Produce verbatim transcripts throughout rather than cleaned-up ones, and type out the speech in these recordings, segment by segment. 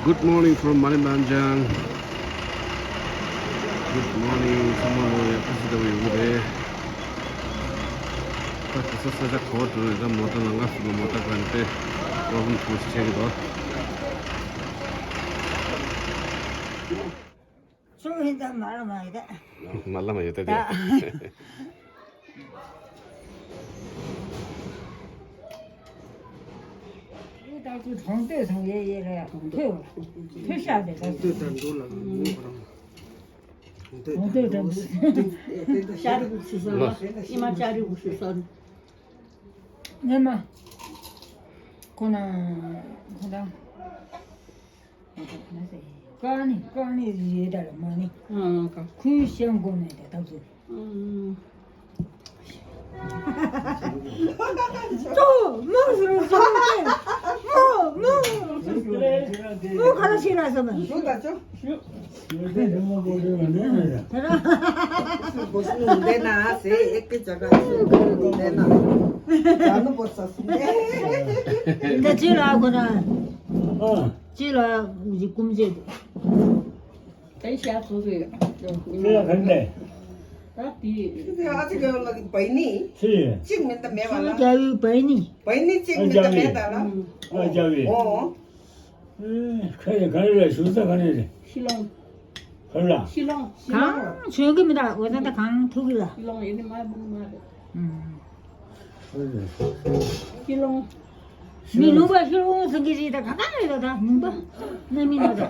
Good morning from Malibanjang. Good morning. ཚང་མ་ལོ་ཡག་པོ་ཞིག་བསྡད་ཡོད་ཀྱི་རེད། ད་ག་ས་ས་ཆ་ག་པར་འགྲོ་ནས་ད་མོ་ཊ་ལ་ང་ཕུ་གུ་མོ་ཊ་ག་ནས་པས་པོ་རོ་བྷི་རམ་ཁུལ་ཆེ་གི་འདུག་ཚུར་ཧིན་ད་མ་ལ་མ་ཡོད་ད། མ་ལ་མ་ཡོད་ད་དེ། ད་ཚུར་གྲོང་སྡོད་སོང་ཡེ་ཡེ་རེད། ཐོས་ཐོས་ཤག་དེ་ད་ཚུར། གྲོང་སྡོད་ད་འགྲོ་ལ་ངོ་རང་། གྲོང་སྡོད་ད་འགྲོ། ཤ་རི་གུ་ཆུ་སོ་ལ་ཨི་མ་ཤ་རི་གུ་ཆུ་སོ་ལ། ངས་མ་ཁོ་ན་ཁོ་ད། ཀ་ནི་ཀ་ནི་ཡེ་ད་ལ་མ་ནི། ཨ་ཀ། ཁུན་ཤང་གོ་ནི་ད་ད་ཚུ། ཨུམ། ཏོ་མོ་སུ་རུ་སུ་རུ་ཏེ། མོ་མོ་སུ་རུ་ཏེ། མོ་ཁ་ལ་ཤི་ན་སོ་མ། ཞུ་ད་ཅོ། ཞུ། ད་ར། སུ་གོ་སུ་ནུ་འདེ་ན་སེ་ཨེ་ཀེ་ཅ་ག་སུ་གོ་ནུ་འདེ་ན། ད་ནུ་གོ་ས་སུ་འདེ། ད་ཅི་ལ་གོ་ན། ཨ། ཅི་ལ་ཀུམ་ཅེ། ད་ཤ་སོ་སོ་ཡོད། ཁྱེད་ལ་གང་འདྲ། ད་དེ། ཨ་ཅི་ག་ལ་བའི་ནི། ཅི། གཅིག་མིན་ད་མེད་བ་ལ། རྒྱལ་བའི་བའི་ནི། བའི་ནི་གཅིག་མིན་ད་མེད་ད་ལ། ཨ་རྒྱལ་བའི། ཨོ། ཨེ་ཁ་ཡེ་ག་རེ་རེད། ཞུ་ས་ག་རེ་རེད། ཤི་ལོང་། ག་རེ་ལ། ཤི་ལོང་། གང་བྱོན་གི་མི་ད་འོ་ན་ད་གང་ཐུག་གི་ལ། ཤི་ལོང་ཡེ་ནི་མ་བུ་མ་རེད། ཨུམ། ཤི་ལོང་། མི་ལུང་པ་ཤི་ལོང་ཟེར་གི་རེད་ད། ག་ག་རེད་ད་ད་ལུང་པ་ན་མི་ན་ད།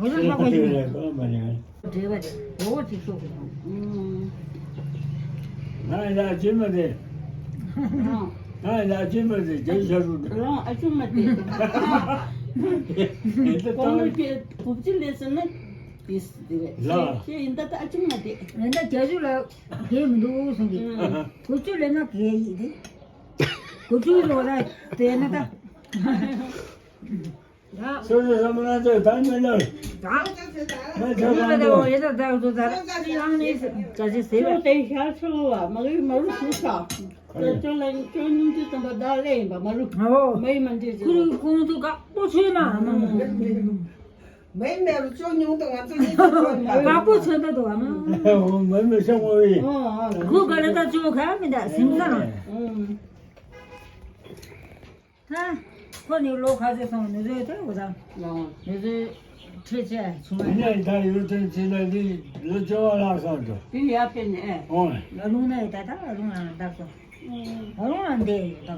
འོ་ན་ལྷག་པ་ཡིན། འབྲེལ་བ་རེད། འོ་ཅིག་ཤོག་གི་ཨུམ། ང་ཡ་ཅི་མ་རེད། ང་ཡ་ཅི་མ་རེད། རྒྱལ་ཤ་རུ། རང་ཨ་ཅུ་མ་དེ། ཡིན་ད་གོང་ལོ་ཁྱེད་དགུ་བཅུ་ལས་ཟིན་ན་དེ་སི་དེ་རེད། ལ། ཁྱེད་ཡིན་ད་ད་ཨ་ཅུ་མ་དེ། ཡིན་ད་རྒྱ་ཤུ་ལ་དགེ་མི་འདུག་གསུང་གི། ཨུམ། དགུ་བཅུ་ལས་ན་དགེ་ཡིན་དེ། དགུ་བཅུ་ལོ་ལ་དེ་ན་ད། སོ་སོ་བསམ་བློ་ཚོས་ད་མི་ལ། ད་མི་ཚོ་གང་དུ། ད་ཡོད་ད་ད་ད་ད་ད་ད་ཡང་ནི་ཅ་ཅི་ཟེར། ཁྱོད་དེ་ཤར་ཚུར་བ་མ་གི་མ་རུ་སུ་ས། ཁྱོད་ལ་ཁྱོད་སྙིང་རྗེ་དམ་པ་བདག་ལས་ཡིན་པ་མ་རུ། ཨོ། མ་ཡི་མ་འདྲེས་ཀུ་རུ་ཀུང་ཚུ་དཀར་པོ་ཆོས་ན། མ་ཡི་མ་རུ་ཅོ་ཉུང་དུ་ང་ཚོ་ཉིད་ཀྱི་ཚོད་ན། དཀར་པོ་ཆོས་ད་དུ་བ་མ། མ་ཡི་མ་ཤ་ངོ་བི། ཨོ་ཨོ། གུ་ག་ལ་ད་ཅོ་ཁ་མི་ད་སིང་ས་ན། ཨུམ། ཧ། ཁོ་ནི་ལོ་ཁ་ཚོད་སོང་ནི་རེད་དེ་འོ་ད། ལོ། ནི་རེད་ཁྲེ་ཆེ་བྱུང་བ། ཡིན་ནའི་ད་ཡུལ་དོན་ཆེ་ན་འདི་ལོ་བཅོ་ལྔ་ལྷག་སོང་འགྲོ། དེ་ཡར་ཕེབས་ནས་ཨེ། ཨོ། ལ་ལུང་ན་ཡི་ད་ད་ལ་ལུང་ན་བཏབ་སོང་། ལ་ལུང་ན་འདི་ཡི་ད།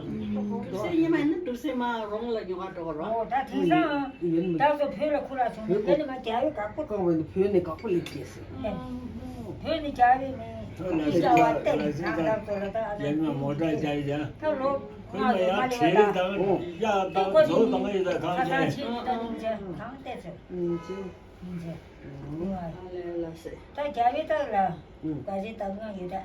གྲུབ་སེ་ཉི་མ་ནི་གྲུབ་སེ་མ་རོང་ལ་ཉོ་ག་འགྲོ་ག་རོ། ཨོ་ད་དེང་སང་བཏབ་སོང་བོད་ལ་ཁུ་ར་སོང་ནི་དེ་ནི་མ་རྒྱ་བའི་དཀར་པོ། ཀ་བ་ནི་བོད་ནས་དཀར་པོ་ལེགས་སྐྱེས་སོང་། བོད་ནི་རྒྱ་བའི་མི་ཤ་བ་བལྟས་ནས་ང་ལ་ཚོ་ལ་ད་ཨ་ད་ལོ་ཁོ་ལ་ཡང་ཁྲེལ་དང་ཡ་དང་ཁོ་ཚོ་དང་ཡི་དང་གང་ཆེ། ཁ་ཆེ་ད་ཡིན་ཆེ་གང་བལྟས་ཚེ་ཡིན་ཆེ་ཡིན་ཆེ། ད་རྒྱ་བའི་ད་ལ་ག་ཚེ་ད་ང་ཡོད་ད་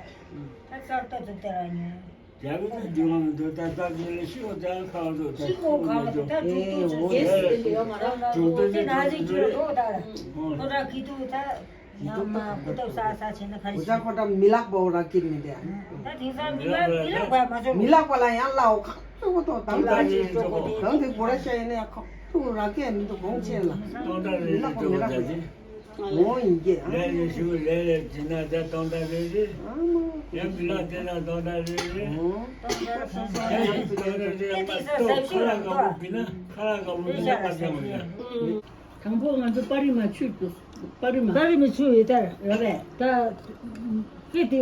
ད་ཚར་ད་ཚུབ་ད་ལ་ཉོན། རྒྱ་བའི་ད་རྒྱུ་ལམ་དུ་ད་ད་ཚེ་ལ་ཤི་བོ་ད་ཁ་དུ་ད་ཤི་བོ་ཁ་དུ་ད་དུ་དུ་ཚེ་ཡོད་མ་ར་དུ་དུ་ཚེ་ན་ཚེ་རྒྱུ་རོ་ད་ལ་ཁོ་ར་གི་དུ་ད། ཡང་མ་སྐུ་ཐོག་ས་ས་ཆེན་ན་ཁ་རི། འོ་ཅག་ཁོ་ད་མི་ལག་པའོ་ར་ཀིར་མི་འདི་ཡང་། ད་དེང་སང་མི་ལག་མི་ལག་པ་མ་ཚོར། མི་ལག་པ་ལ་ཡང་ལའོ་ཁ་ཐུག་ཐོག་དམ་ལ་ཅིག་ཐུག་གང་དེ་བོ་ར་ཤ་ཡིན་ན་ཡང་ཁ་ཐུག་ར་ཀེ་མི་འདུག་གོང་ཆེན་ལ། མི་ལག་པ་མི་ལག་པ་འོ་ཡིན་གྱི་ཨ། ལས་ལས་ཞུ་ལས་ལས་དེ་ན་ད་སྟོང་ད་རེ་རེ། ཡང་མི་ལག་དེ་ན་སྟོང་ད་རེ་རེ། ཡང་ཡིན་སྟོང་ད་རེ་རེ་ཡང་མ་གཏོགས་ཁ་ལག་དཀར་པོ་བི་ན་ཁ་ལག་དཀར་པོ་མི་ལག་པ་ཅང་མི་ཡང་། དང་པོ་ང་ཚོ་པ་རི་མ་ཆུ་དུ་པ་རི་མ། པ་རི་མ་ཆུ་ཡོད་ད། ཡོད་རེད། ད་སྐེ་དེ་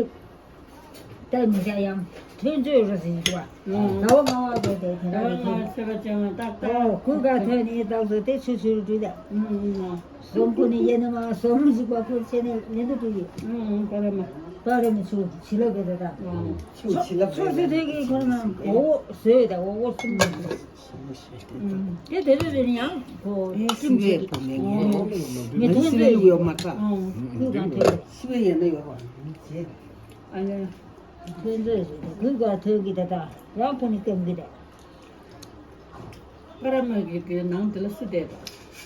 ད་མི་བྱ་ཡང་ཐོན་རྩོད་རོ་ཟིན་འདུག་བ། ད་བ་ང་བ་དེ་དེ་དེ་ད་ར་བ་ང་ཚེ་བ་ཅང་ད་ད། ཨོ་ཁུ་ག་ཐོན་ནི་ད་བཟོ་དེ་ཆུ་ཆུ་རུ་དུ་ད། སོམ་ཁུ་ནི་ཡེ་ནི་མ་སོམ་ཞིག་པ་ཁུ་ཆེ་ནི་ལེན་དུ་དུ་ཡི། པ་རི་མ། པ་རི་མ་ཆུ་ཆི་ལ་གེ་ད་ད། ཆུ་ཆི་ལ་གེ་ཆུ་ཆུ་དེ་གི་ཁོ་ན་ཨོ་ཟོས་ད་ཨོ་ཨོ་སུམ་ད། དེ་དེ་རེ་རེ་ནི་ཡང་གོ་ཨེ་སི་ཊིམ་བེ་བྱེད་ཀྱི་ཀོ་མེ་ནི་ཨོ་ནི་ཡོད་མ་མི་ཐོན་སི་བེ་པས་ཡོད་མ་ཁ་ཨོ་ཁུ་གང་ཐོན་སི་བེ་ཡོད་ན་ཡོད་རོགས་མི་བྱེད། ཨ་ནི་ཐོན་རེ་རེ་ཁུ་གང་ཐོན་གི་ད་ད་ཡང་ཁོ་ནི་སྟེམ་གི་ད། ཕ་ར་མ་གི་གི་ནང་དེ་ལ་སུ་བསྡད་པ།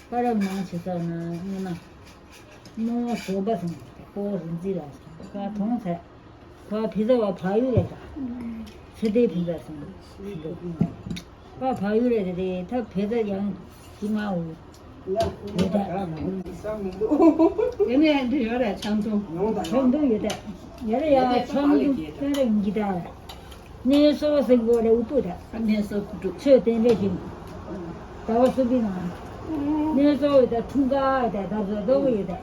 ཕ་ར་མ་ནང་ཆེ་ས་ན་ཉི་མ། མོ་བཟོད་པ་སོང་ཁོ་རིན་ཙི་ལ་སོང་ཁ་མཐོང་ཚེ། ཁོ་ཕི་ཟ་བ་ཕ་ཡུལ་ལས་ད། ཚེ་འདས་ཕུན་ཚོགས་སོང་། པ་བག་ཡོད་རེད་དེ་ད་བོད་ཚ་ཡང་ཅི་མ་འོ། ཡོད་ད། དེ་ནས་འདི་ཡོད་རེད་ཆང་འཐུང་། ཆང་འཐུང་ཡོད་ད། ཡ་རེ་ཡ་ཆང་འཐུང་ཡ་རེ་འགི་ད། གནས་སོ་སེང་གོ་རེ་དབུ་སྤུ་ད། གནས་སོ་སྤུ་དྲུག་ཆོས་རྟེན་རེ་བཞིན། ཟླ་བ་སུ་པི་ན། གནས་སོ་ཡོད་ད་འཁྲུངས་སྐར་ཡོད་ད་ད་བཟོ་ཟོ་གོ་ཡོད་ད།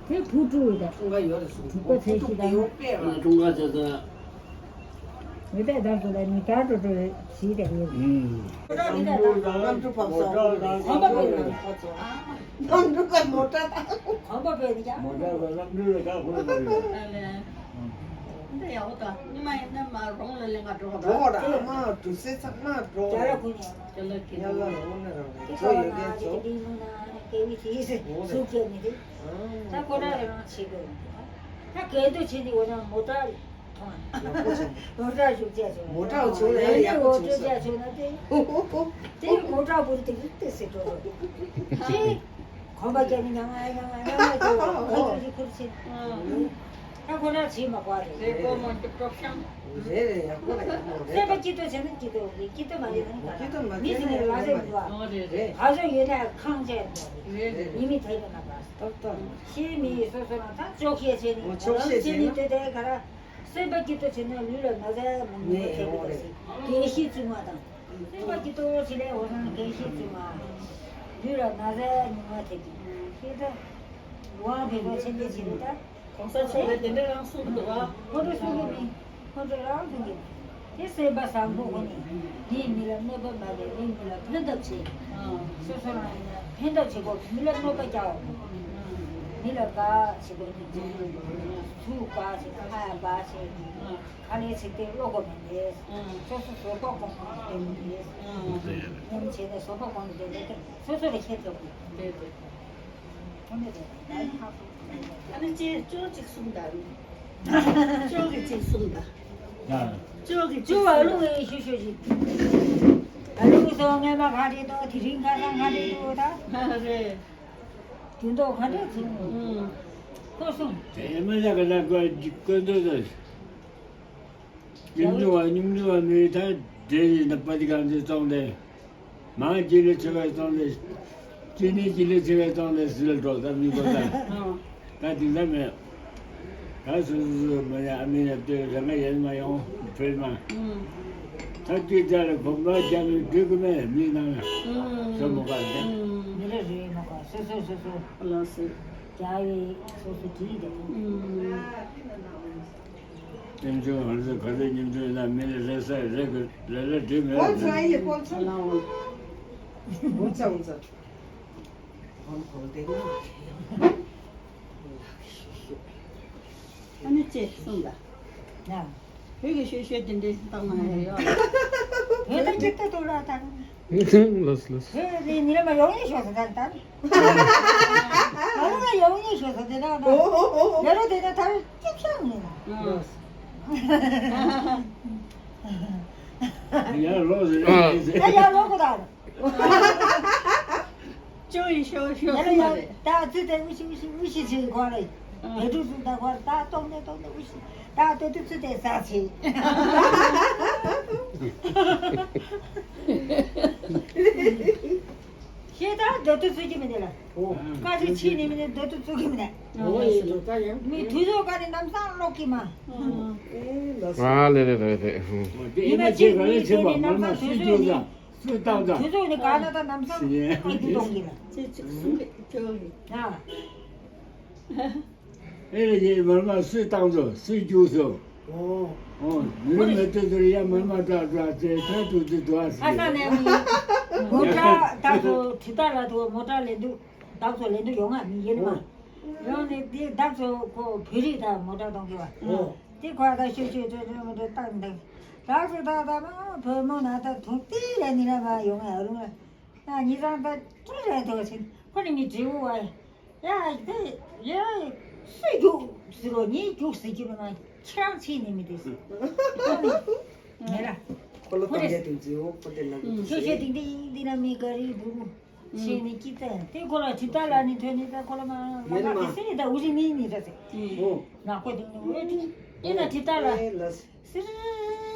དེ་བུ་དྲུག་ཡོད་ད། འཁྲུངས་སྐར་ཡོད་རེད་སུ། དྲུག་པ་ཚེ་ཤི་ད། འཁྲུངས་སྐར་ཚེ་ཚེ། ཡོད་དེ་ད་ཚོ་ལ་ནི་དྲ་འགྲོ་འགྲོ་བྱེད་དེ་ཡོད། ཨུམ། མོ་ཊ་ནི་ད་ད་གནམ་གྲུ་བབས་སོང་། གོམ་པ་སྤོས་ནི། གནམ་གྲུ་ག་མོ་ཊ་ད། གོམ་པ་སྤོས་ནི་ཀྱང་། མོ་ཊ་ག་གནམ་གྲུ་ལ་ག་ཧོལ་བ་རེད། ད་ལེ། འདི་ཡག་པོ་ད། ཉི་མ་ཡིན་ན་མ་རོང་ལ་ལེན་ག་འགྲོ་ག་འགྲོ་ག་ད་མ་འགྲོ་སེ་ཚ་མ་འགྲོ་ག་རྒྱ་ལ་ཁུ་ཉལ། རྒྱ་ལ་ཁུ་ཉལ་ལ་འོ་ན་རང་རེད་ཚོ་ཡོད་མཁན་ཚོ། ད་ཁོ་ར་རང་བྱེད་དགོས། ད་གལ་དུ་ཕྱིན་ཏེ་འོ་ན་མོ་ཊ། མོ་ཊ་བཞུགས་བྱས་བྱུང་། མོ་ཊ་བྱུང་ན་ཡག་པོ་བྱུང་སོང་། དེ་མོ་ཊ་བུ་དེ་དེ་སེ་འགྲོ་རོགས། དེ་གོམ་པ་རྒྱབ་ནས་ཉང་ང་ཉང་ང་ཉང་ང་ཅོ་ཁ་ཅོ་ཞིག་ཁུར་ཕྱིན། ད་ཁོ་ན་བྱེད་མ་དགོས་རེད། རེད་རེད་ཡག་པོ་རེད་ཡག་པོ་རེད། སེམས་པ་སྐྱིད་ཏོ་བྱས་ན་སྐྱིད་ཏོ་རེད། སྐྱིད་ཏོ་མ་བྱས་ན་སྐྱིད་ཏོ་མ་མི་ཟིན་ནས་ལ་རེད་འདུག་ཨ། རེད། ཨ་ཟོ་ཡོད་ན་ཁང་བཅས་རེད། ཉི་མི་དེ་རེད་ན་པ། ཏག་ཏག་ཤེས་མི་སོ་སོ་ན་ད་ཅོག་ཤེས་བྱས་ནས་ཅོག་ཤེས་བྱས་ནས་དེ་དེ་ག་ར། སེམས་པ་སྐྱིད་ཏོ་བྱས་ན་ལུས་ལ་ན་ཚ་མང་པོ་ཐེབས་པ་དང་། རྒས་ཤི་བཙུན་མ་དང་། སེམས་པ་སྐྱིད་ཏོ་བྱས་ལས་འོ་ན་རྒས་ཤི་བཙུན་མ། ལུས་ལ་ན་ཚ་ཉུང་བ་ཐེབས་ཀྱི། ཤེས་ད། དབང་བོད་པ་ཆེན་པོ་ཆེན་པོ་ད། གོང་ས་མཆོག་ལ་དེ་འདྲ་རང་གསུངས་འདུག་བ། ཁོ་ཚོ་གསུང་གི་མིན། ཁོ་ཚོ་རང་གསུང་གི་མིན། དེ་སེམས་པ་བཟང་པོ་ཁོ་ནི། མིས་མི་ལ་གནོད་པ་མ་བྱེད། མིས་མི་ལ་ཕན་ཐབས་བྱེད། སོ་སོ་རང་ཡིན་ན་ཕན་ཐབས་བྱེད་དགོས། མི་ལ་གནོད་པ་རྒྱག་དགོས། མི་ལ་དགའ་བྱེད་དགོས། ཚུར་དགའ་བྱེད། ཁ་ཡ་དགའ་བྱེད། ཁ་ལས་ཚིག་དེ་བློ་གོ་མི་འདེད། སོ་སོ་བཟོད་པ་གོང་དུ་འདེད་མི་འདེད། སྙོམས་བྱས་ནས་བཟོད་པ་གོང་དུ་འདེད་ནས་སོ་སོ་ལ་ཁྱད་ཐོབ་དགོས། ཁོ་ནི་རེད། ཨ་ནི་ཅེས་ཅོ་གཅིག་གསུངས་དང་། ཅོ་གི་གཅིག་གསུངས་དང་། ཅོ་གི་ཅོ་ཨ་ལུ་ངའི་ཤུ་ཤུ་ཞིག་ཨ་ལུ་ངའི་སོ་ངའི་མ་ག་རེ་དོ་དེ་རིང་ག་ས་ག་རེ་དོ་ད། རེད། དུན་ཏོག་ག་འདྲ་ཚིག་ཁོ་གསུངས། དེ་མི་ལ་ག་ལ་གོ་གོ་འདོད་དོ། ཉུང་ཉུང་བ་ཉུང་ཉུང་བ་མི་ད་འདྲེ་ཡིན་ན་པ་ཏི་གང་ཚེ་གཏོང་དེ། མང་ཅི་ལས་ཆེ་བའི་གཏོང་དེ། ཅི་ནས་ཅི་ལས་ཆེ་བའི་གཏོང་དེ་ཟི་ལ་འགྲོ་ད་མི་གོ་ད། ད་དེ་འདྲ་མེད། ད་སུ་སུ་སུ་མ་ཡ་ཨ་མི་ཡ་ལྟོས་ར་ང་ཡན་མ་ཡོང་བོད་མ། ད་དུས་ད་ལ་གོམ་པ་རྒྱབ་ནས་སྡོད་གི་མེད་མི་ནང་ལ་སོ་མོ་ག་འདི། མི་རེ་རེ་མ་ག་སོ་སོ་སོ་སོ་ལ་སོ་རྒྱ་ཡི་སོ་སོ་དྲིས་དེ། ཉམ་ཆུང་ཧར་ཟེར་ག་ཚོད་ཉམ་ཆུང་ཡིན་ན་མི་ལ་རེ་ས་རེ་གི་རེ་རེ་འདྲི་མེད་ལ། ཨོ་ཚ་ཡི་ཀོ་ཚ་ལ་འོང་། འོང་ཚ་འོང་ཚ། ཧོན་ཁོ་དེ་ན་ཡང་ལགས་ཤོད་ཤོད། ཨ་ནི་ཅེས་གསུངས་ལ། ཡང་། བོད་ཀྱི་ཤོད་ཤོད་དེ་འདྲའི་བཏང་ན་ཡང་ཡོད། བོད་ལ་སྐྱིད་ཏོ་ཏོ་ལ་དང་། ལོས་ལོས། བོད་རེ་ཉིན་མ་ཡོང་ཡིན་ཤོད་ཟེར་ད་ད། ང་ལ་ཡོང་ཡིན་ཤོད་ཟེར་དེ་ན་ད། ཡ་རོ་དེ་ན་ད་སྐྱིད་ཤང་ཡིན། ཡ་ལོ་ཟེར་ཡ་ཟེར། ད་ཡ་ལོ་གོ་ད། ཅོ་ཡི་ཤོ་ཤོ་ཡ་ལོ་ཡ་ད་ཙི་དེ་ཨུ་ཤི་ཨུ་ཤི་ཨུ་ཤི་ཅི་གོ་རེ། བེ་ཏྲུ་ཙི་ད་གོ་ད་ཏོང་ནེ་ཏོང་ནེ་ཨུ་ཤི། ད་ལྟོ་དུས་ཚོད་དེ་ཟ་ཆེ། ཤེས་ད་ལྟོ་དུས་ཚོད་ཀྱི་མི་འདི་ལ། ཀ་ཚི་ཆི་ནི་མི་འདི་ལྟོ་དུས་ཚོད་ཀྱི་མི་འདི། ཨོ་ཡེ་ལོ་ད་ཡང་། མི་དུས་ཚོད་ཀ་ནི་ནམ་སང་ལོག་གི་མ། ཨ་ལེ་ལེ་ལེ་ལེ། ཨོ་དེ་ཨེ་མ་ཆེ་ག་ལེ་ཆེ་བ་མ་ན་སུས་ཏུ་ཟ་སུས་བཏང་ད། དུས་ཚོད་ནི་ག་ན་ད་ནམ་སང་ཨ་ཀི་གཏོང་གི་ལ། ཅེ་ཅིག་གསུང་གི་ཅོ་ཡི། ཨ། ཨེ་རེ་ཡེ་མར་མ་སུས་བཏང་སོ་སུས་རྒྱུགས་སོ། ཨོ། ཨོ་མི་རུ་མེ་ཏོ་དུར་ཡ་མར་མ་དྲག་དྲག་ཚེ་ཐ་ཏུ་ཏུ་དུ་ཨ་ཁ་ས་ནས་མི་མོ་ཊ་ད་ཚོ་ཁྲི་ཏ་ལ་ཐུ་མོ་ཊ་ལེན་དུ་བདག་ཚོ་ལེན་དུ་ཡོང་ང་མི་ཡེ་ནི་མ་ཡོང་ནས་དེ་བདག་ཚོ་ཁོ་བོད་རིགས་ད་མོ་ཊ་གཏོང་གི་བ་དེ་ཁོ་ད་ཤོད་ཤོད་ཅོ་ཅོ་མོ་ཊ་བཏང་འདུག་བདག་ཚོ་ད་ད་མ་བོད་མོ་ན་ད་ཐུང་ཏི་ལ་ནི་ལ་མ་ཡོང་ང་རུང་ལ་ད་ཉི་ཚང་ད་ཅུ་རེ་ཐོག་ཕྱིན་ཁོ་ནི་མི་འབྲི་བོ་བ། ཡ་དེ་ཡ་སུས་རྒྱུགས་ཟེར་རོ་ངས་རྒྱུགས་ཟེར་གྱི་མ་ཁྱེད་རང་ཚིག་ནས་མི་དེ་ཟེར། ངས་ར་ཁོ་ལ་ཁོ་རེ་གཏམ་རྒྱག་དུས་ཚོད་འོ་ཁོ་དེ་ལ་ཁྱོད་ཁྱོད་དེང་དེ་ཡིན་འདི་ན་མི་ག་རེ་བུ་རུ་ཤེས་ནས་ཀྱི་ཙ་དེ་ཁོ་ལ་ཁྲི་ཏ་ལ་ནི་ཐོན་ནས་ད་ཁོ་ལ་མ་ལ་མ་དེ་སེ་ནས་ད་འུ་རི་ནི་ནི་ད་ཟེར། ཨོ། ན་ཁོ་དེ་ནི་འོ་དེ་ཡིན་ན་ཁྲི་ཏ་ལ། ཨེ་ལ། སིར་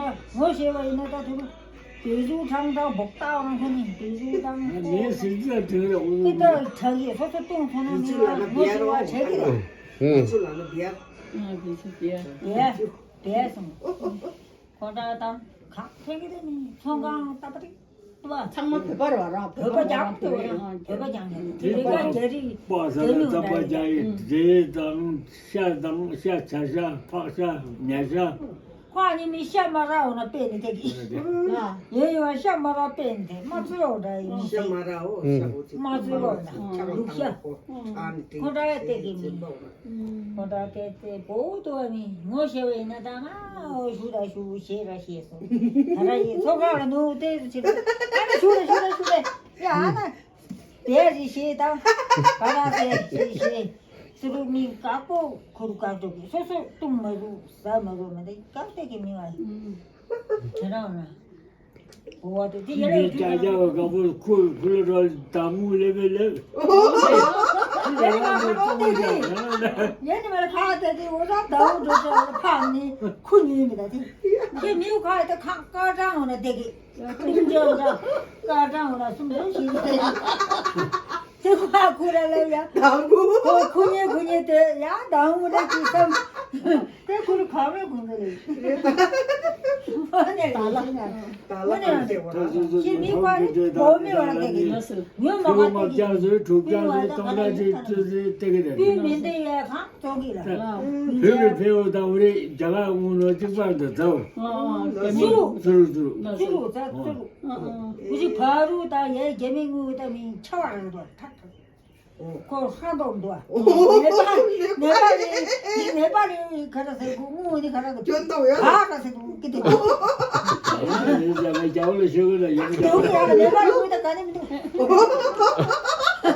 ད་ངོ་ཤེས་པ་ཡིན་ན་ད་དུ་བེ་ཟུ་ཁྲང་ཁྲང་བོག་ཏ་ཝང་ཁོ་ནི་བེ་ཟུ་དང་ངས་སྲིད་ཇུས་དྲན་རེད། འོ་དེ་ད་དྲག་གི་སོ་སོ་གཏོང་ཐུབ་ན་མི་ང་ངོ་ཤེས་པ་དྲག་གི་རེད། ཨུ། ཨ་བེ་ཟུ་བེ། བེ་བེ་སོང་། ཁོང་ད་དང་གང་ཐད་ཀྱི་རེད་ནི་ཚོང་ཁང་ལྟ་བུ་རེད། ཚང་མ་བོད་པ་རེད་བ་རང་། བོད་པ་རྒྱག་ཏུ་རེད། བོད་པ་རྒྱག་ནས་དེ་རེ་ག་རྒྱ་རིགས་པ་ས་རྒྱ་ལ་མི་ཙམ་པ་རྒྱ་ཡི་འདྲེ་དང་ཤ་དང་ཤ་བྱ་ཤ་ཕག་ཤ་ཉ་ཤ། ཁོ་ཨ་ནི་མི་ཤ་མ་རག་འོ་ན་དཔེ་ནི་དེ་གི་ཡོད་ཡོད་ཤ་མ་རག་དཔེ་ནི་དེ་མ་ཚོད་འོ་འདྲ་ཡིན་ཤ་མ་རག་འོ་ཤ་འོ་ཚིག་མ་ཚོད་འོ་ན་ལུག་ཤ་ཁོ་འདྲ་ཡ་དེ་གི་མི། ཁོ་ད་ཏེ་ཏེ་བོ་དོ་མི་ངོ་ཤེས་པ་ཡིན་ན་ད་ང་ཞུ་ད་ཞུ་ཞེས་ར་ཤེས་སོ། ད་ར་ཡི་ཚོ་ཁ་ལ་ནུ་ཏེ་ཏེ་ཆེ་ཨ་ནི་ཞུ་ད་ཞུ་ད་ཞུ་ད་ཡ་ཨ་ན་དེ་རི་ཤེས་ད་ག་ར་ཏེ་ཤེས་ཤེས་སུ་རུ་མི་དཀར་པོ་ཁུ་རུ་དཀར་པོ་གི་སོ་སོ་བཏུང་མ་རུ་ཟ་མ་རུ་མ་ད་དཀར་ཏེ་གི་མི་བ་ཡི་དེ་རང་ན། འོ་དེ་དེ་ཡ་ལེ་ཅ་ཅ་བ་ག་པོ་ཁུ་ཁུ་ལ་རོ་དང་མུ་ལེ་མེ་ལེ། ཁུ་ལ་རོ་མེ་ཏོ་མུ་ཅ་ཡ་ནི་མ་ལ་ཁ་དེ་དེ་འོ་ད་དང་འགྲོ་ཅ་ལ་ཕ་ནི་ཁུ་ཉིན་མི་ད་དེ་དེ་མིའུ་ཁ་དེ་ཁ་ཀ་ཀྲང་འོ་ན་དེ་གི་ཁུ་ཉིན་ཅ་འོ་ད་ཀ་ཀྲང་འོ་ན་སུམ་སུམ་ཞིག་དེ། དེ་ཁོ་ཁོ་ར་ལ་ཡ། དང་པོ། ཁོ་ཁོ་ཉེ་ཁོ་ཉེ་དེ་ཡ་དང་པོ་རེད་ཅེས་བསམ། དེ་ཁོ་ར་གང་རེད་གོ་འདི་རེད། ཨོ་ནེ་རེད་ཟེར་ན། ཨོ་ནེ་རེད། ཁྱེད་མི་ཁོ་རེད་གོ་མི་བ་རེད་དེ་གི། ཉོན་མ་ཁ་དེ་གི། ཁྱེད་མི་བ་དང་ཁ་ལ་ཅིག་ཏུ་རེད་དེ་གི་རེད། དུས་མི་འདི་ཡ་གང་བཙོག་གི་ལ། བོད་ཀྱི་ཕེ་འོ་དང་འོ་རེད་རྒྱ་གར་དངུལ་ལོ་གཅིག་པ་འདི་ཚོ། ཨ་ཨ་ཚུ་རུ་ཚུ་རུ་ཚུ་རུ། ཚུ་རུ་ཚ་ཚུ་རུ། ཨ་ཨ། ཁོ་ཅིག་ཕ་རུ་དང་ཡ་རྒྱ་མི་དངུལ་དང་མི་ཆ་བ་རེད་དོ་ཐག་ཐག་ཁོ་ཧྲ་འདོག་འདུག་ཨ། ནེ་པ་ནེ་པ་ལི་ནེ་པ་ལི་ག་ར་ཟེར་གོ་དངུལ་ནི་ག་ར་གི་སྐྱོན་འདོག་ཡ། ག་ར་ཟེར་གོ་ཀི་དེ་གོ། རྒྱ་བོ་ལ་ཤོད་གི་ལ་ཡོང་། ནེ་པ་ལི་དངུལ་དང་ག་ནི་མི་འདུག་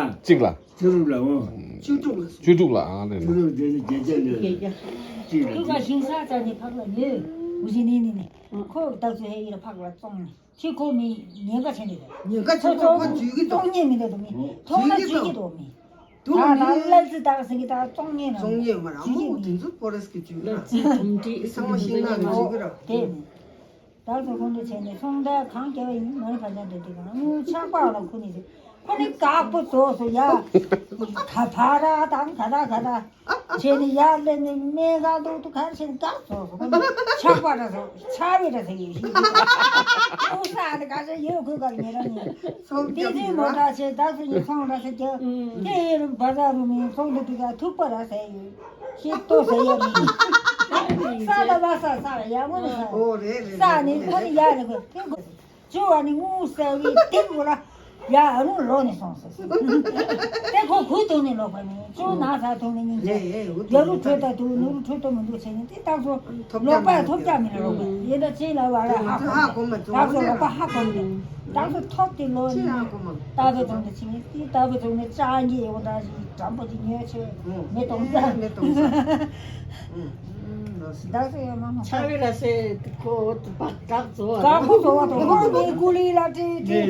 ལ། གཅིག་ལ། བཅུ་དྲུག་ལ་འོ། བཅུ་དྲུག་ལ། བཅུ་དྲུག་ལ་ཨང་ལེ། བཅུ་དྲུག་དེ་ནི་བརྒྱད་བརྒྱ་ལས། གཅིག་ལ། ཁོ་ག་ཞིང་ས་ཙམ་ནས་ཕག་ལ་ཉོས། འུ་ཅི་ནི་ནི་ནི། ཁོ་བདག་ཚོད་ཧེ་ཡི་ལ་ཕག་ལ་བཙོང་ནི། ཁྱི་ཁོ་མི་ཉེན་ཁ་ཆེ་ནི་རེད། ཉེན་ཁ་ཆེ་ཁོ་ཁོ་ཇུས་ཀྱི་འདུག་བཙོང་ཉེན་མི་འདུག་མི། མཐོང་ན་ཇུས་ཀྱི་འདུག་མི། དུ་ད་ད་མི་གླ་རྩི་དག་ཟིན་གྱི་ད་བཙོང་ཉེན་ན་བཙོང་ཉེན་མ་ར་ཇུས་ཀྱི་མོ་མི། དེ་ཚོ་ཕོ་རེ་སི་གི་ཇུས་ཀྱི་ར། ཚིག་དུམ་དྲི་ཚང་མ་ཤིང་ནགས་ཀྱི་ཇུས་ཀྱི་ར། དེ་ནི། བདག་ཚོ་ཁོང་ཚོ་བྱས་ནས་ཚོང་རྟགས་གང་རྒྱབ་ཡིན་མ་རེད། ཕ་ཆ་འདི་འདི་གང་ངུ་ཆགས་པ་ལ་ཁུ་ནི་ཟེར། ཁོ་ནི་དཀར་པོ་བཟོ་སོ་ཡ། ད་ཕ་ར་དང་ག་ར་ག་ར། བྱས་ནས་ཡར་སླེབས་ནས་སྨན་ཁང་དུ་དུ་གར་བྱས་ནས་དཀར་བཟོ་སོ། ཁོ་ནི་ཆགས་པ་ར་ཟེར་ཆགས་པའི་ར་ཟེར་ཡོད་ཤི། ཁོ་ས་ནི་ག་ཚོད་ཡོད་ཁོས་གར་ཉེ་ར་ཉེ། དེ་དུས་མོ་འདྲ་བྱས་བདག་ཚོ་ནི་ཚོང་ར་ཟེར་རྒྱབ། དེ་ཡིན་རུང་བ་ཟ་རུ་མིན་ཚོང་དུ་དུ་ག་ཐུག་པ་ར་ཟེར་ཡོད། ཤི་ཏོ་ཟེར་ཡ་མི་ཡིན། ས་ད་བ་ས་ས་ཡ་མོ་ནི་ས། ཨོ་རེད་རེད་ས་ནི་ཁོ་ནི་ཡ་ནི་ཁོ་ཐེ་གོ། ཅུ་བ་ནི་ངུ་ཟེར་བའི་ཐེ་གོ་ལ་ཡ་ཨ་ནུ་ལོ་ནི་སོང་ཟེར། ཏེ་ཁོ་གུ་ཐུག་ནི་ལོ་ཁོ་ནི་ཅུ་ན་ས་ཐུག་ནི་ཉིན་ཅེ་ཡ་རུ་ཁྲོད་ད་དུ་ནུ་རུ་ཁྲོད་ད་མི་འདུག་ཟེར་ནི་ཏེ་ཏག་སོ་ལོ་པ་ཐོབ་ཀྱ་མི་ལོ་ཁོ་ཡེ་ད་ཅེ་ལ་བ་ར་ཧ་གོ་ཏག་སོ་ལོ་པ་ཧ་གོ་མི་ཏག་སོ་ཐོབ་ཏེ་ལོ་ནི་ཏག་སོ་ཐོབ་ཏེ་ཆེ་ནི་ཏེ་ཏག་སོ་ཐོབ་ནི་ཅང་གི་ཡོང་ད་ཞིག་དྲང་པོ་ཅིག་ཉོས་ཆེ། མེ་གཏོང་ས། མེ་གཏོང་ས། ཨུ། ཨུ། ལོ་སི། ད་སེ་ཡ་མ་མ། ཆ་བི་ལ་སེ་ཁོ་བག་བག་བཙོ་བ། བག་ཁོ་བཙོ་བ་དང་ཁོ་མི་ཀུ་ལི་ལ་ཏི་ཏི།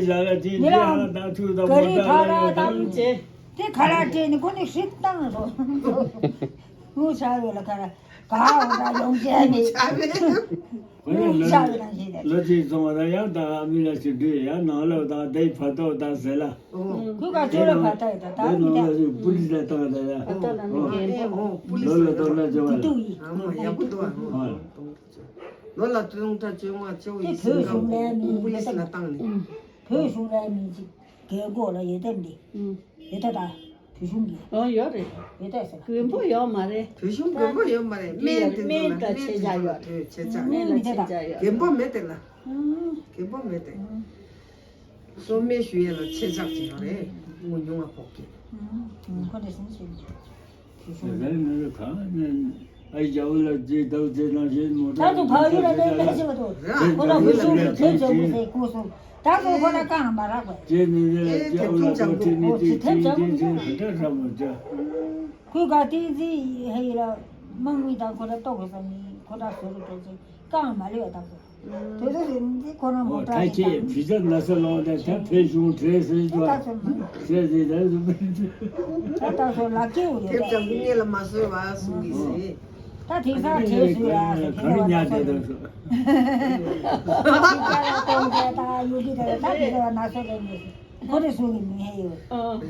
ནི་ལ་ད་ཐུ་ད་ག་རི་ཐ་ར་དང་ཅེ། ཏི་ཁ་ར་ཏི་ནི་ཁོ་ནི་ཤིག་བཏང་རོ། ངུ་ཆ་བི་ལ་ཁ་ར་ག་འོ་ད་ཡོང་ཅེ་ནི། ཆ་བི་ལ་ཤིག་བཏང་ཞིག་ལ་ཅི་སོང་བ་ད་ཡང་ད་མི་ལ་ཅི་འདྲི་ཡང་ནང་ལ་ད་དེ་ཕ་ཏོ་ད་ཟེ་ལ། ཁོས་ག་ཚོད་ལ་ཕར་ལྟ་ཡོད་ད་ད་མི་ད། པུ་ལི་སི་ལ་བཏང་ད་ཡ། ཨ་ད་ལ་ནི་རྒན་པོ། ལོ་ལ་གཏོང་ན་བཅོ་བ་ལ། དུ་ཡི། ཨ་མ་ཡག་པོ་འདུག་ཨ། ལོ་ལ་གཏོང་ད་བཅོ་མ་བཅོ་ཡི་སིང་ག་པུ་ལི་སི་ལ་བཏང་ནི། བོད་གཞུང་ལ་མི་གཅིག་རྒན་གོག་ལ་ཡོད་དམ་འདི། ཡོད་ད་ད། བོད་གཞུང་གི་ཨོ་ཡོད་རེད། ཡོད་ད་ཟེར། མགོན་པོ་ཡོད་མ་རེད། བོད་གཞུང་མགོན་པོ་ཡོད་མ་རེད། སྨན་དེ་ཚོ་ལ་སྨན་དང་ཆེད་ཆག་ཡོད། སྨན་དང་ཆེད་ཆག་ཡོད། མགོན་པོ་མེད་དེ་ལ། མགོན་པོ་མེད་དེ། སོ་སྨན་ཞུ་ཡས་ལ་ཆེད་ཆག་ཅིག་ཡོད་རེད། དངུལ་ཉུང་བ་ཕོག་གི། ཁོ་འདྲ་ཞིག་བྱེད། དེ་ལ་ནི་གང་ནས་ཨ་ཡི་རྒྱ་བོད་ལ་རྗེས་ཟླ་བོ་རྗེས་ནང་བཞིན་མོ་ད་དུ་བག་ཡོད་ལ་ལས་ལས་བྱེད་པ་དུ་ཁོ་ལ་དངུལ་ཞུ་གི་ཐེབས་བྱ་དགོས་ཟེར་གོ་སོང་། ད་དུ་ཁོ་ལ་བཀའ་མ་རག་པས། རྗེས་ནས་ལས་ལ་རྒྱ་བོད་ལ་གོ་ཁྲིད་ནས་དེ་ཁྲིད་དེ་ཁྲིད་ག་འདྲ་ར་མོ་རྒྱ། ཁོས་ག་ཏིང་ཙི་ཧེ་ཡི་ལ་དམག་མི་དང་ཁོ་ལ་ལྟོ་གོས་ས་ནི་ཁོ་ལ་བཟོ་རུ་འགྲོ་ཚེ་བཀའ་མ་ལས་བ་དག་དུ། དེ་ཚོ་ཟེར་འདི་ཁོ་རང་མོ་ཨོ་ད་ཀྲག་ཁྱེད་ཡིན། བི་ཟ་ན་ས་ལོག་ནས་ད་ཕེ་ཞུང་བྲེས་ཟེར་ད་ཅོ་ད་ཚོ་མ་ཟེར་ཟེར་ད་ཟེར། ད་ད་ཚོ་ལག་སྐྱེས་ཡོད་ཐེབས་ཀྱང་མི་ངེས་ལ་མ་བཟོད་བ་གསུང་གི་ཟེར། ད་དེང་སང་བྲེས་ཟེར་ཡ་ཟེར་ག་རེ་ཉག་དེ་ད་ཚོ། ཁྱི་སྐྱ་ལ་གཏོང་དེ་ད་ཡོད་གི་དེ་ད་དེ་ཚོ་ན་ས་ལས་མི་ཟེར། ཁོ་རེ་ཟུང་གི་མི་ཧེ་ཡོད།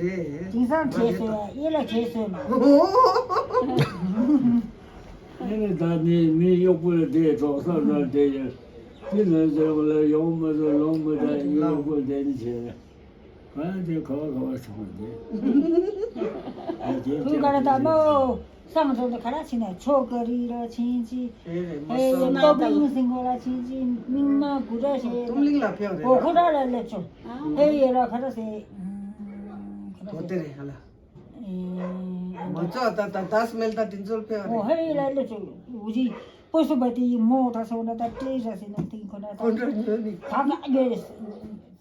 རེད། དེང་སང་བྲེས་ཟེར་ཡ་ཡེ་ལ་བྲེས་ཟེར་མ། ཨེ་ནི་ད་ནི་མི་གཡོག་པོ་ལ་བསྡད་གྲོགས་སོགས་ལ་བསྡད་ཡོད། དེ་ལ་ཟེར་བ་ལ་ཡོང་མ་ཟེར་ལོང་མ་ད་གཡོག་པོ་བསྡད་ནི་བྱས་ན། གང་དེ་ག་བ་ག་བ་བྱུང་བ་དེ། ཨ་ཅེ་ཁུ་ག་ར་ད་མོ་སང་ཚོ་འདི་ག་ར་ཕྱིན་ནས་ཆོ་ག་རི་ལ་ཕྱིན་ཅི། ཨེ་ཡེ་ཏོ་པིང་སིང་གོ་ལ་ཕྱིན་ཅི་མིང་མ་གུ་ར་ཤེ། ཏུམ་ལིང་ལ་ཕེབས་རེད་ཨོ་ཁོ་ར་ལ་སླེབས་ཆོ། ཨེ་ཡེ་ར་ག་ར་ཟེ། ག་ར་ཟེ། དེ་རེད་ཧ་ལ། མ་ཚོགས་ད་ད་ད་སྨན་ད་དེ་ཚོར་ཕེབས་རེད། ཧེ་ལ་ལེ་ཚོ་འུ་ཅི་པོ་སུ་བ་དེ་ཡི་མོ་ད་སོ་ན་ད་ཏྲེ་ར་སེ་ན་ཏིང་ཁོ་ན་ད་ཁོ་འདྲ་ཉོ་ནི་ད་ད་ཉོ་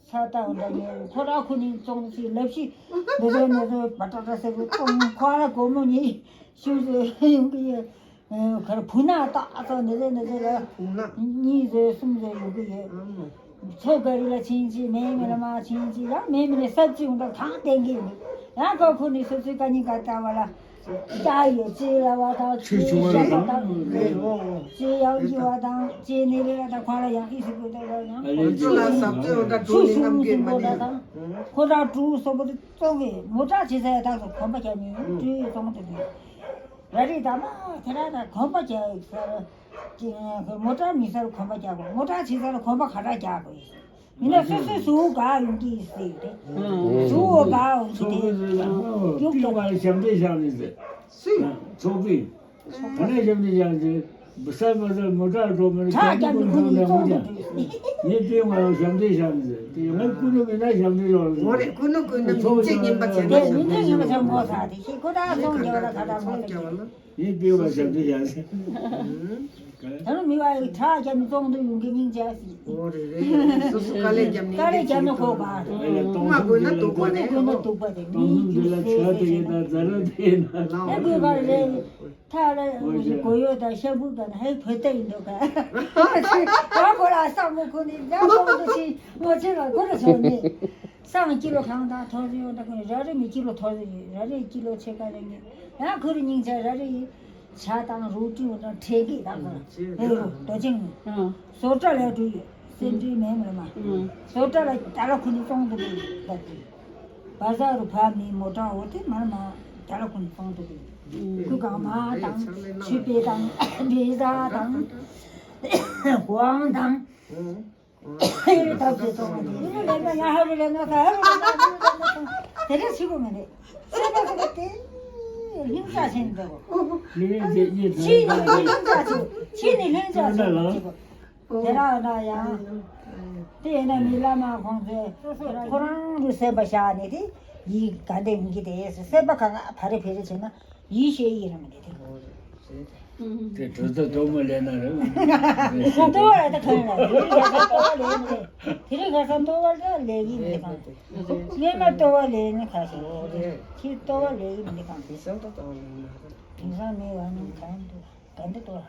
ས་ད་འདྲ་ཉོ་ཁོ་ར་ཁོ་ནི་ཙོང་སི་ལབ་ཤི་འདི་ཚོ་ནི་ཚོ་བ་ཏྲ་ཏྲ་སེ་རུ་ཙོང་ཁོ་ར་གོ་མོ་ནི་ཤུ་ཟེ་ཡོང་གི་ཡོད། ཁར་བུ་ན་ཏག་ཏག་ནི་ཟེ་ནི་ཟེ་ལ་བུ་ན་གཉིས་ཟེ་གསུམ་ཟེ་ཡོང་གི་ཡོད། ཨ་མོ། ཚོ་ག་རི་ལ་ཕྱིན་ཅི་མེ་མི་ལ་མ་ཕྱིན་ཅི་ཡང་མེ་མི་ལ་སབ་ཅི་འོང་ད་ཐང་ཏེང་གི་ཡང་ཀ་ཁོ་ནི་སོ་སོའི་ཀ་ཉི་ཀ་ཏ་བ་ལ་ཀྱ་ཡོད་ཅི་ལ་བ་དང་ཅི་ཞག་དང་ཅི་ཡང་ཅི་བ་དང་ཅི་ནི་རི་ལ་དང་ཁོ་ལ་ཡང་ཨི་སི་ཀུ་ཏ་ལ་ཡང་ཁོ་ཚོ་ལ་སབ་ཅི་འོང་ད་ཀྲུ་ནི་ནམ་གི་མ་ནི་ཁོ་ད་ཀྲུ་སོ་པོ་དེ་ཙོག་གི་མོ་ཊ་ཅི་ཟེ་ད་སོ་གོམ་པ་ཀྱ་ཉི་ཀྲུ་ཡི་ཙོང་དུ་ནི། ར་རི་ད་མ་དེ་ར་ད་གོམ་པ་རྒྱག་ཟེར། ཅི་མོ་ཊ་མི་སར་གོམ་པ་རྒྱག་དགོས། མོ་ཊ་ཕྱི་སར་གོམ་པ་ག་ར་རྒྱག་དགོས། ཡིན་ན་སོ་སོའི་གཟུགས་ག་ཡོང་གི་ཟེར་ཏེ། གཟུགས་ག་ཡོང་གི་དེ་ཡུག་ཏུ་ང་ཞབས་འདྲེན་བཞག་ནས་ཟེར། སུས། ཚོགས་པས། ག་ནས་ཞབས་འདྲེན་བཞག་ཟེར། བསམ་པ་སར་མོ་ཊ་འགྲོ་མི་ཁྲག་རྒྱག་མི་ཁོ་ནི་ཙོང་དུ་འགྲོ། ངས་པས་ང་ལ་ཞབས་འདྲེན་བཞག་ནས་ཟེར། དེ་ང་ཀུན་སློང་མེད་ན་ཞབས་འདྲེན་ཡོང་ཟེར། འོ་རེད་ཀུན་སློང་ཀུན་སློང་མིང་ཚིག་ངན་པ་བྱས་ན་དེ་ཞབས་མིང་ཚིག་ངན་པ་བྱས་ངོ་ཚ་དེ་ཤེས་ཁོ་ད་ཙོང་རྒྱག་ལ་ད་ད་ངོ་ཚ། ངས་པས་ང་ཞབས་འདྲེན་བཞག་ཟེར། ད་རུང་མི་བ་ཡི་ཁྲག་རྒྱབ་ནི་ཙོང་དུ་ཡོང་གི་སྙིང་རྗེ་ཟིག་ཨོ་རེ་རེ། སོ་སོ་དཀའ་ལས་རྒྱབ་ནི་དཀའ་ལས་རྒྱབ་ནི་ཁོ་བ། ཨ་ལས་སྟོང་མ་དགོས་ན་སྡུག་པ་རེད། དགོས་ན་སྡུག་པ་རེད། མི་འདི་ལ་ཆ་དེ་ཡིན་ན་ཛ་ར་དེ་ཡིན་ན། ཨེ་དགོས་པ་རེད། ཐ་ལ་གོ་ཡོད་དང་ཤ་བུ་དང་ཧེ་བོད་ཏེ་ཡིན་འདུག་ག་ཁོ་ལ་ས་མོ་ཁོ་ནི་ཛ་ཙོང་དུ་ཆི་མོ་ཆི་ལ་གོ་ལ་ཆོ་ནི། སང་ཀི་ལོ་གང་དང་ཐོར་ཡོད་ད་ཁོ་ནི་ར་རི་མི་ཀི་ལོ་ཐོར་ཡོད་ར་རི་ཀི་ལོ་ཆེ་ག་རེ་ནི་ཡང་ཁོ་རི་སྙིང་རྗེ་ར་རི་ཡི། ཇ་དང་རུ་ཏྲི་འོ་ན་ཁྲེ་གི་དང་ཨ་ཧེ་རུ་རྡོ་ཆེན་ཨ་བཟོ་གྲྭ་ལ་འགྲོ་ཡོད་སེ་འབྲས་མེད་མོད་མ་ཨ་བཟོ་གྲྭ་ལ་ད་ལ་ཁུ་ནི་གཏོང་དུ་འགྲོ་ཡོད་ད་དེ་བ་ཟ་རུ་ཕ་མི་མོ་ཊ་འོ་དེ་མར་མ་ད་ལ་ཁུ་ནི་གཏོང་དུ་འགྲོ་ཡོད་ཁུ་གང་མ་དང་ཆུ་པེ་དང་བེ་ཟ་དང་ཧུའང་དང་། ཨེ་ད་ཚོ་ཚོ་མ་དེ་ལས་ན་ཡ་ཧ་རུ་ལས་ན་ད་ཧ་རུ་ལས་ན་དེ་རེ་ཞིག་གོ་མ་རེད། སེ་ད་ཚོ་དེ་ལྷིང་འཇགས་ཆེན་འདུག་མི་རེ་རེ་ཡེ་ཆི་ནི་ལྷིང་འཇགས་ཆེ་ཆི་ནི་ལྷིང་འཇགས་ཆེན་འདུག་དེ་ར་ན་ཡང་དེ་ཡིན་ན་མི་ལ་མ་ཁོང་ཚོས་ཁོ་རང་རུ་སེམས་པ་བཞག་ནས་དེ་ཡི་ག་འདྲ་ཡིན་གྱི་དེ་སེམས་པ་ག་ག་ཕ་རེ་ཕེ་རེ་བྱས་ན། ཡིད་ཤེས་ཡིན་ར་མི་འདི་དེ། དེ་གྲོས་ཚོགས་གཏོར་མ་ལེན་ན་རེད། ལྟོ་བ་ལ་ད་གང་ལ་དེ་རིང་ཁ་སང་ལྟོ་བ་ལེན་ནི་རེད། དེ་རིང་ཁ་སང་ལྟོ་བ་ལ་ལས་ཀྱི་མི་གང་། སྔོན་མ་ལྟོ་བ་ལེན་ནི་ཁ་ཤས། ཁྱེད་ལྟོ་བ་ལེན་གྱི་མི་གང་། དེང་སང་ལྟོ་བ་ལེན་ན་རེད། དེང་སང་མི་བ་ནི་གང་འདུག་ག་འདི་ལྟོ་བ།